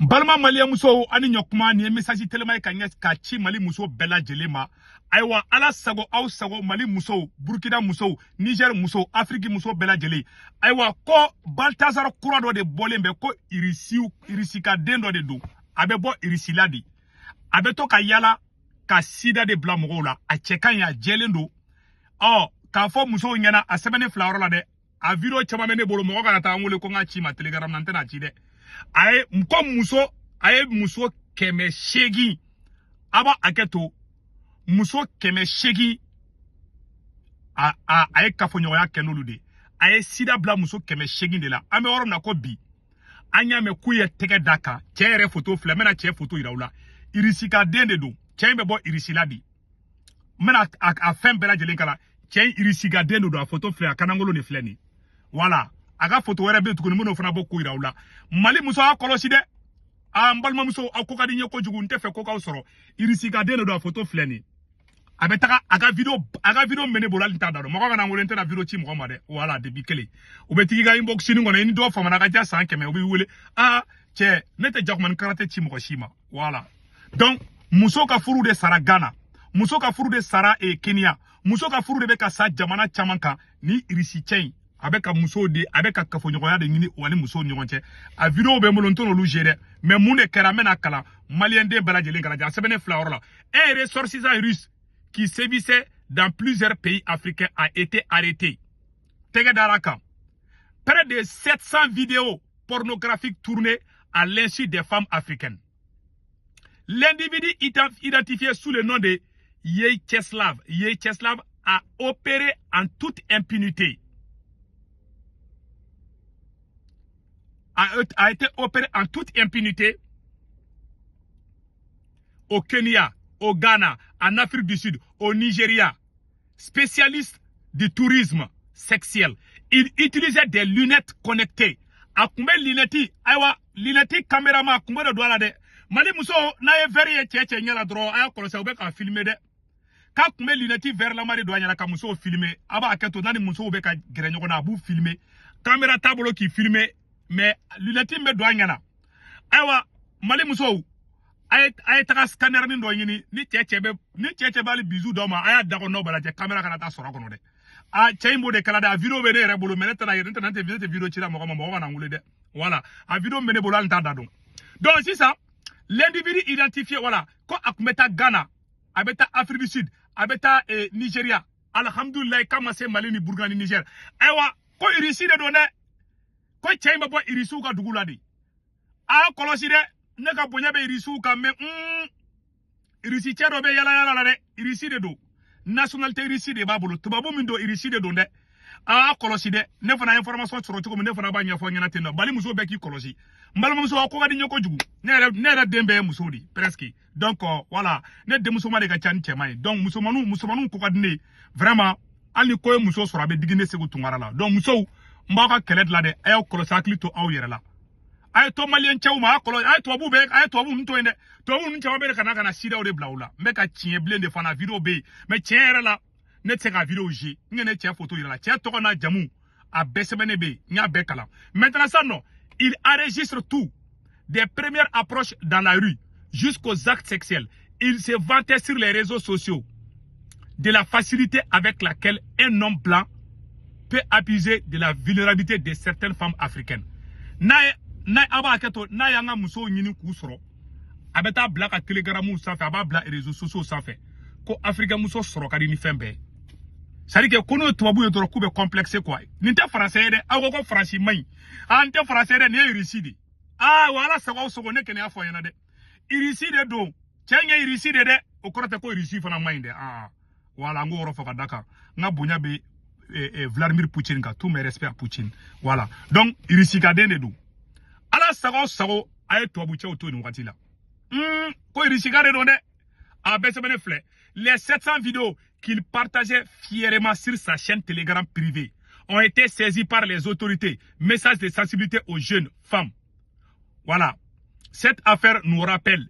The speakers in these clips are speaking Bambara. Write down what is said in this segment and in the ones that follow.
N balima maliyɛn musow ani ɲɔkuma, nin ye message telema ye ka ɲɛ ka ci Mali muso bɛɛ lajɛlen ma. Ayiwa, Ala sago aw sago, Mali musow, Burkina musow, Niger musow, Afiriki muso bɛɛ lajɛlen. Ayiwa, ko Baltazar kura dɔ de bɔlen bɛ, ko Irisiw, Irisi ka den dɔ de don, a bɛ bɔ Irisi la de, a bɛ to ka yala ka sida de bila mɔgɔw la. A cɛ ka ɲi, a jɛlen don. Ɔ k'a fɔ musow ɲɛna, a sɛbɛnni fila yɔrɔ la dɛ, a vidéo caman bɛ ne bolo. Mɔgɔ kana taa n wele ko n ka ci ma Telegram na, n tɛna ci dɛ. A ye ko muso, a ye muso 800, a b'a hakɛ to, muso 800, a ye kafoɲɔgɔnya kɛ n'olu de, a ye sida bila muso 800 de la. An bɛ yɔrɔ min na ko bi, an y'a mɛn k'u ye tɛgɛ da kan. Cɛ yɛrɛ photo filɛ, n bɛna cɛ photo yira u la. Irisi ka den de don, cɛ in bɛ bɔ Irisi la de. N bɛna a fɛn bɛɛ lajɛlen kala. Cɛ in Irisi ka den de don, a photo filɛ, a kanangolo de filɛ nin. Voilà, a ka photo wɛrɛ bɛ yen tuguni, n bɛn'o fana bɔ k'o yira u la. Mali muso, a kɔlɔsi dɛ. A n balimamuso, aw ko ka di n ye kojugu, n tɛ fɛ ko k'aw sɔrɔ. Irisi ka den de don, a photo filɛ nin. A bɛ taga a ka vidéo, a ka vidéo min bɛ ne bolo, hali n t'a da dɔn. Mɔgɔ kana n wele, n tɛna vidéo ci mɔgɔ ma dɛ. Voilà, depuis kelen u bɛ tigi ka inbox nin kɔnɔ, i ni dɔw famana ka ja san 100, u b'i wele. Aa cɛ, ne tɛ jakumani karate ci mɔgɔ si ma. Voilà, donc muso ka furu de sara Ghana, muso ka furu de sara Kenya, muso ka furu de bɛ ka sa jamana caman kan. Ni Irisi cɛ in, a bɛ ka musow de, a bɛ ka kafoɲɔgɔnya de ɲini u ani musow ni ɲɔgɔn cɛ. A vidéo bɛ n bolo, n t'olu jouer dɛ. Mais mun de kɛra, n bɛna kalan maliyɛn den bɛɛ lajɛlen kala. A sɛbɛnnen fila yɔrɔ la: un ressortissant russe qui sévissait dans plusieurs pays africains a été arrêté. Tɛgɛ dara kan. Près de 700 vidéos pornographiques tournées à l'insu des femmes africaines. L'individu identifié sous le nom de Yecheslav, Yecheslav a opéré en toute impunité. A été opéré en toute impunité au Kenya, au Ghana, en Afrique du Sud, au Nigeria. Spécialiste du tourisme sexuel. Il utilisait des lunettes connectées. A kun bɛ lunette, ayiwa, lunette caméraman a kun bɛ de don a la dɛ. Mali muso, n'a ye verre ye cɛ cɛ ɲɛ la dɔrɔn, a y'a kɔlɔsi, u bɛ k'a filmer dɛ. K'a kun bɛ lunette verre lama de don a ɲɛ la ka musow filmer. A b'a hakɛ to, n'a ni musow bɛ ka gɛrɛ ɲɔgɔn na, a b'u filmer. Caméra t'a bolo k'i filmer, mais lunette in bɛ don a ɲɛ na. Ayiwa, Mali musow, a ye taga scanner nin dɔ ɲini. Ni cɛ cɛ bɛ, ni cɛ cɛ b'ale bisu d'aw ma, a y'a da kɔnɔ bɛɛ lajɛ, caméra kana taa sɔrɔ a kɔnɔ dɛ. A cɛ in b'o de kala dɛ. A vidéo bɛ ne yɛrɛ bolo, mais ne tɛna, ne tɛna, ne tɛ vidéo ci la mɔgɔ ma, mɔgɔ kana n wele dɛ. Voilà, a vidéo bɛ ne bolo, hali n t'a da dɔn. Donc sisan, l'individu identifié, voilà, ko a kun bɛ taa Ghana, a bɛ taa Afrique du Sud, a bɛ taa Nigeria. Alhamdulilayi, k'a ma se Mali ni Burkina ni Niger. Ayiwa, ko Irisi de don dɛ, ko cɛ in bɛ bɔ Irisiw ka dugu la de. A kɔlɔsi dɛ, ne ka bonya bɛ Irisiw kan, mais Irisi cɛ dɔ bɛ yala yala la dɛ. Irisi de don, nationalité Irisi de b'a bolo, tubabu min don, Irisi de don dɛ. A kɔlɔsi dɛ. Ne fana ye information sɔrɔ cogo min, ne fana b'a ɲɛfɔ ɲɛna ten nɔ. Bali muso bɛɛ k'i kɔlɔsi. N balimamuso, aw ko ka di n ye kojugu. Ne yɛrɛ den bɛɛ ye muso de presque. Donc voilà, ne denmusoma de ka ca ni cɛman ye. Donc musomaninw ko ka di ne ye vraiment. Hali ni ko ye muso sɔrɔ, a bɛ digi ne Segu Tunkara la. Donc musow, n b'aw ka kɛlɛ dilan dɛ. A y'aw kɔlɔsi, hakili to aw yɛrɛ la. A ye to maliyɛn cɛw ma, a kɔlɔsi, a ye tubabu bɛɛ, a ye tubabu ninnu to yen dɛ. Tubabu ninnu caman bɛ ka na sidaw de bila u la. N bɛ ka tiɲɛ bilen de fana, vidéo bɛ yen, mais tiɲɛ yɛrɛ la, ne tɛ se ka vidéo jouer. N ye ne cɛ photo yira la, cɛ tɔgɔ n'a jamu a bɛɛ sɛbɛnnen bɛ yen, n y'a bɛɛ kalan. Maintenant ça non, il enregistre tout, des premières approches dans la rue jusqu'aux actes sexuels. Il se vantait sur les réseaux sociaux de la facilité avec laquelle un homme blanc peut abuser de la vulnérabilité de certaines femmes africaines. N'a ye n'a a b'a kɛ to, n'a y'an ka musow ɲini k'u sɔrɔ, a bɛ taa bila ka telegaramuw sanfɛ, a b'a bila réseaux sociaux sanfɛ ko africain muso sɔrɔ ka di ni fɛn bɛɛ ye. C'est à dire que ko n'o ye tubabu ye dɔrɔn, k'u bɛ complexé quoi. Nin tɛ français ye dɛ. Aw ko ko faransi man ɲi, ah, n tɛ français dɛ, nin ye Irisi de. Ah wa, Ala sago aw sago, ne kɛnɛ y'a fɔ a ɲɛna dɛ, Irisi de don. Cɛ in ye Irisi de dɛ, o kɔrɔ tɛ ko Irisi fana man ɲi dɛ. Ah voilà, n k'o yɔrɔ fɔ ka da kan. N ka bonya bɛ Vladimir Poutine kan, tous mes respects à Poutine. Voilà, donc Irisi ka den de don. Ala sago sago, a ye tubabu cɛw to nin wagati la. Ko Irisi ka de don dɛ, a bɛɛ sɛbɛnnen filɛ. Les 700 vidéos qu'il partageait fièrement sur sa chaîne Telegram privée ont été saisies par les autorités. Message de sensibilité aux jeunes femmes. Voilà. Cette affaire nous rappelle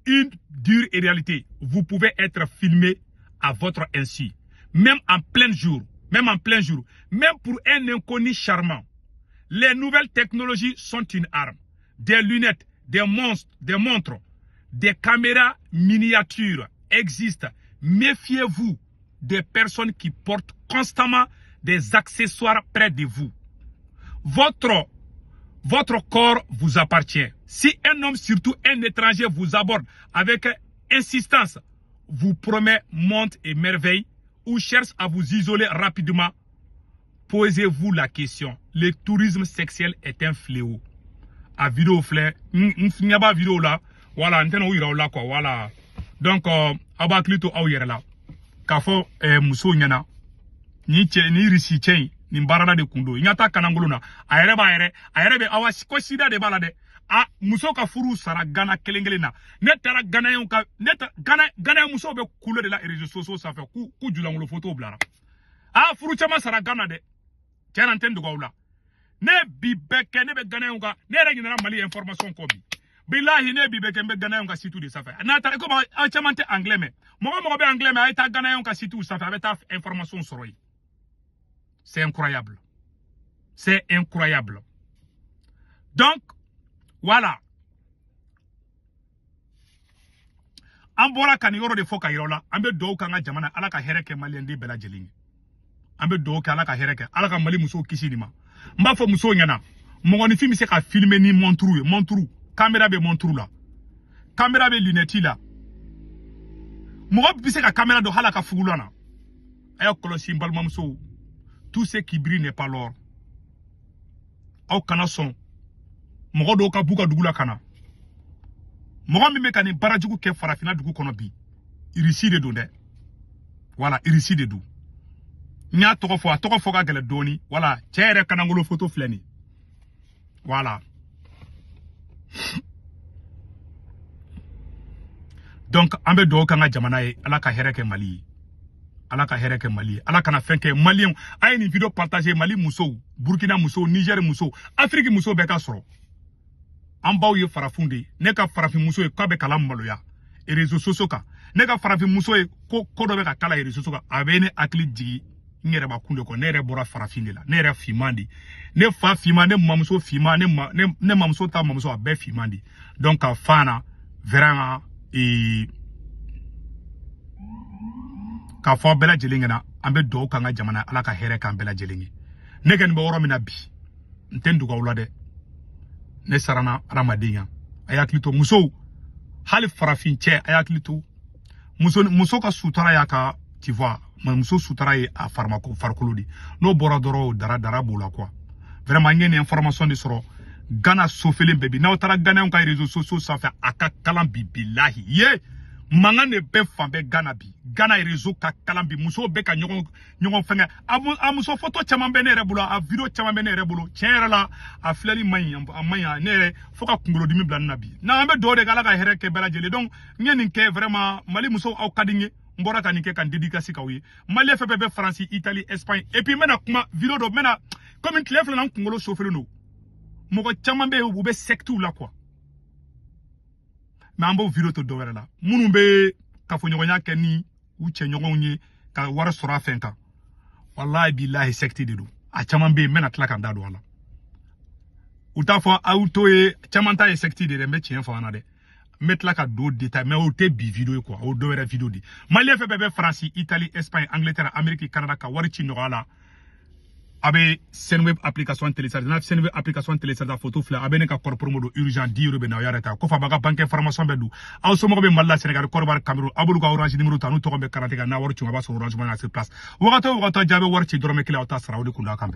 une dure réalité. Vous pouvez être filmé à votre insu, même en plein jour, même en plein jour, même pour un inconnu charmant. Les nouvelles technologies sont une arme. Des lunettes, des montres, des caméras miniatures existent. Méfiez-vous des personnes qui portent constamment des accessoires près de vous. Votre corps vous appartient. Si un homme, surtout un étranger, vous aborde avec insistance, vous promet monte et merveille ou cherche à vous isoler rapidement, posez-vous la question. Le tourisme sexuel est un fléau. A vidéo flé, n'y a pas vidéo là. Voilà, là quoi, voilà. Donc, aw clito aw yɛrɛ la. K'a fɔ muso ɲɛna ni cɛ ni risi cɛ in nin baarada de kun don. I ɲɛ taa kanangolo na, a yɛrɛ b'a yɛrɛ, a yɛrɛ bɛ awa ko sida de b'a la dɛ. A muso ka furu sara Gana kelen kelen na. Ne taara Ganayenw ka, ne ta Gana Gana musow bɛ kule de la réseaux sociaux sanfɛ k'u julangolo photo bilara. A furu caman sara Gana dɛ. Tiɲɛ na n tɛ n dogo aw la. Ne bi bɛɛ kɛ, ne bɛ Ganayenw ka, ne yɛrɛ ɲinɛna Mali information kɔ bi. Bilahi ne bi bɛ kɛ n bɛ Ganayenw ka site de sanfɛ. N'a taara komi aw caman tɛ anglais mɛn. Mɔgɔ mɔgɔ bɛ anglais mɛn, a ye taa Ganayenw ka site sanfɛ, a bɛ taa information sɔrɔ yen. C'est incroyable. C'est incroyable. Donc, voilà. An bɔra ka nin yɔrɔ de fɔ ka yɔrɔ la. An bɛ dugawu k'an ka jamana, Ala ka hɛrɛ kɛ maliyɛnden bɛɛ lajɛlen ye. An bɛ dugawu kɛ Ala ka hɛrɛ kɛ. Ala ka Mali musow kisi nin ma. N b'a fɔ musow ɲɛna, mɔgɔninfin bɛ se ka filmer ni montre ye. Montre, caméra bɛ montre la. Caméra bɛ lunette la. Mɔgɔ bɛ se ka caméra don hali a ka fugulan na. A y'a kɔlɔsi n balimamusow. Tout ce qui brille n'est pas l'or. Aw kana sɔn mɔgɔ dɔw ka b'u ka dugu la ka na. Mɔgɔ min bɛ ka nin baara jugu kɛ farafinna dugu kɔnɔ bi, Irisi de don dɛ. Voilà, Irisi de don. N y'a tɔgɔ fɔ, a tɔgɔ fɔ ka gɛlɛn dɔɔni. Voilà, cɛ yɛrɛ kanangolo photo filɛ nin. Voilà. Donc an bɛ dugawu k'an ka jamana ye, Ala ka hɛrɛ kɛ Mali ye. Ala ka hɛrɛ kɛ Mali ye. Ala kana fɛn kɛ Maliyɛnw. A ye nin vidéo partager Mali musow, Burkina musow, Niger musow, Afrique musow bɛɛ ka sɔrɔ. An baw ye farafin de ye. Ne ka farafin muso ye k'a bɛ kala maloya réseaux sociaux kan. Ne ka farafin muso ye ko dɔ bɛ ka kala réseaux sociaux kan. A bɛ ne hakili jigin n yɛrɛ bakun de kɔ. Ne yɛrɛ bɔra farafin de la. Ne yɛrɛ finman de. Ne fa finman, ne mamuso finman, ne mamuso ta mamuso a bɛɛ finman de. Donc ka fan na vraiment k'a fɔ bɛɛ lajɛlen ɲɛna, an bɛ dugawu k'an ka jamana, Ala ka hɛrɛ k'an bɛɛ lajɛlen ye. Ne kɔni bɛ yɔrɔ min na bi, n tɛ n dogo aw la dɛ. Ne siranna hadamaden ɲɛ. A y'a hakili to musow, hali farafin cɛ, a y'a hakili to muso ka sutura y'a ka, tu vois, muso sutura ye a farikolo de. N'o bɔra dɔrɔn dara b'o la quoi. Vraiment n ye nin information de sɔrɔ Gana sofelen bɛɛ bi. N'aw taara Ganaw ka réseaux sociaux sanfɛ, a ka kalan bi bilahi ye. Mankan de bɛ fan bɛɛ Gana bi. Gana réseau ka kalan bi. Musow bɛ ka ɲɔgɔn fɛngɛ. A muso photo caman bɛ ne yɛrɛ bolo, a vidéo caman bɛ ne yɛrɛ bolo. Tiɲɛ yɛrɛ la, a filɛli man ɲi, a man ɲi. Ne yɛrɛ fo ka kunkolodimi bila ne na bi. N'an bɛ dugawu de kɛ Ala ka hɛrɛ kɛ bɛɛ lajɛlen. Donc n ye nin kɛ vraiment Mali musow aw ka di n ye. N bɔra ka nin kɛ ka n dédicace k'aw ye. Maliyɛn fɛn fɛn bɛ Faransi, Italie, Espagne. Et puis n bɛna kuma vidéo dɔ, n bɛna komi tile fila na n kunkolo sofelen don. Mɔgɔ caman bɛ yen u bɛ secte la quoi. Mais an b'o vidéo to dɔ wɛrɛ la. Minnu bɛ kafoɲɔgɔnya kɛ ni u cɛɲɔgɔnw ye ka wari sɔrɔ a fɛn kan. Walahi bilahi secte de don. A caman bɛ yen n bɛna tila ka n da don a la. U t'a fɔ aw to ye caman ta ye secte de dɛ, n bɛ tiɲɛ fɔ an na dɛ. N bɛ tila ka don détail, mais o tɛ bi vidéo ye quoi, o dɔ wɛrɛ vidéo de. Maliyɛn fɛn fɛn bɛ Faransi, Italie, Espagne, Angleterre, Amérique, Canada ka wari ci nɔgɔya la. A bɛ Senweb application télécharger. N'a Senweb application télécharger, photo filɛ, a bɛ ne ka code promo don urgent 10 euros bɛ na aw yɛrɛ ta. Kɔfɛ a b'a ka banque information bɛɛ don. Aw somɔgɔw bɛ Mali la, Sénégal, Côte d'Ivoire, Cameroun, aw b'olu ka Orange numéro ta, n'u tɔgɔ bɛ carte kan, n'a wari ci, a b'a sɔrɔ Orange Money na sur place. Wagati o wagati, jaabi wari ci dɔrɔmɛ kelen aw t'a sara, o de kun d'a kan.